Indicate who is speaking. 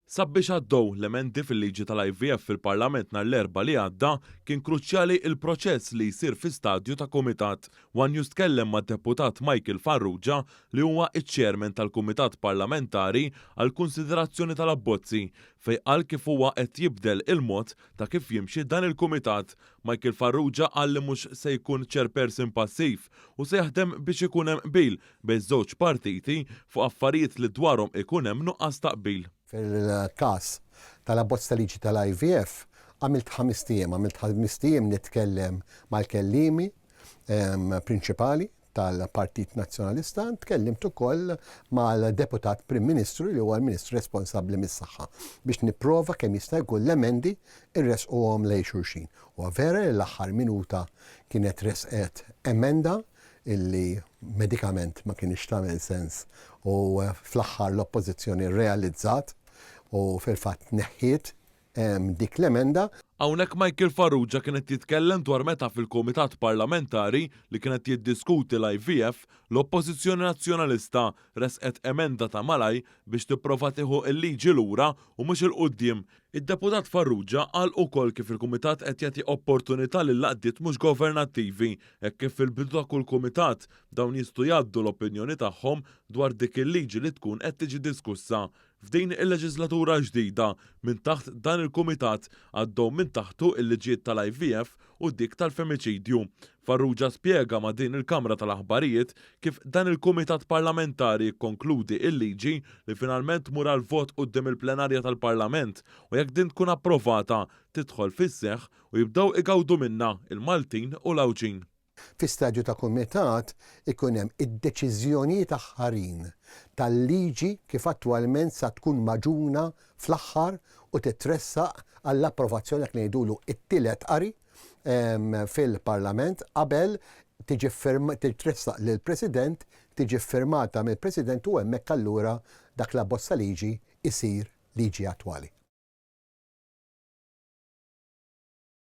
Speaker 1: Sabiex għaddew l-emendi fil-liġi tal-IVF fil-Parlament nhar l-Erbgħa li għadda, kien kruċjali il-proċess li jsir fi stadju ta' kumitat. One News tkellem mad-Deputat Michael Farrugia li huwa iċ-Chairman tal-Kumitat Parlamentari għall-Kunsiderazzjoni tal-Abbozzi, fejn qal kif huwa qed jibdel il-mod ta' kif jimxi dan il-kumitat. Michael Farrugia qal li mhux se jkun chairperson passiv u se jaħdem biex ikun hemm qbil bejn żewġ partiti fuq affarijiet li dwarhom ikun hemm nuqqas ta' qbil.
Speaker 2: Fil-każ tal-abbozz ta' liġi tal-IVF, għamilt 5 ijiem, għamilt 5 ijiem nitkellem mal-kelliemi prinċipali tal-Partit Nazzjonalista, tkellimt ukoll mal-Deputat Prim Ministru li huwa l-Ministru responsabbli mis-saħħa biex nipprova kemm jista' jkun l-emendi irresquhom lejn xulxin. U vera li l-aħħar minuta kienet resqet emenda illi medikament ma kienx tagħmel sens u fl-aħħar l-oppożizzjoni realizzat u fil-fatt neħħiet dik l-emenda.
Speaker 1: Hawnhekk Michael Farrugia kien qed jitkellem dwar meta fil-Kumitat Parlamentari li kien qed jiddiskuti l-IVF, l-Oppożizzjoni Nazzjonalista resqet emenda ta' malajr biex tipprova tieħu l-liġi lura u mhux 'il quddiem. Id-Deputat Farrugia qal ukoll kif il-Kumitat qed jagħti opportunità lil għaqdiet mhux governattivi, hekk kif fil-bidu ta' kull kumitat dawn jistgħu jgħaddu l-opinjoni tagħhom dwar dik il-liġi li tkun qed tiġi diskussa. F'din il-leġislatura ġdida, minn taħt dan il-kumitat għaddew minn taħtu il-liġijiet tal-IVF u dik tal-femiċidju. Farrugia spjega ma' din il-Kamra tal-Aħbarijiet kif dan il-Kumitat Parlamentari konkludi il-liġi li finalment tmur għal vot quddiem il-plenarja tal-Parlament u jekk din tkun approvata tidħol fis-seħħ u jibdew igawdu minnha il-Maltin u l-Għawdxin.
Speaker 2: Fi stadju ta' kumitat ikun hemm id-deċiżjonijiet aħħarin tal-liġi kif attwalment sa tkun magħġuna fl-aħħar u titressaq għall-approvazzjoni, dak li ngħidulu it-tielet qari, fil-Parlament qabel tiġi titressaq lill-President, tiġi ffirmata mill-President u hemmhekk allura dak l-abbozz ta' liġi isir liġi attwali.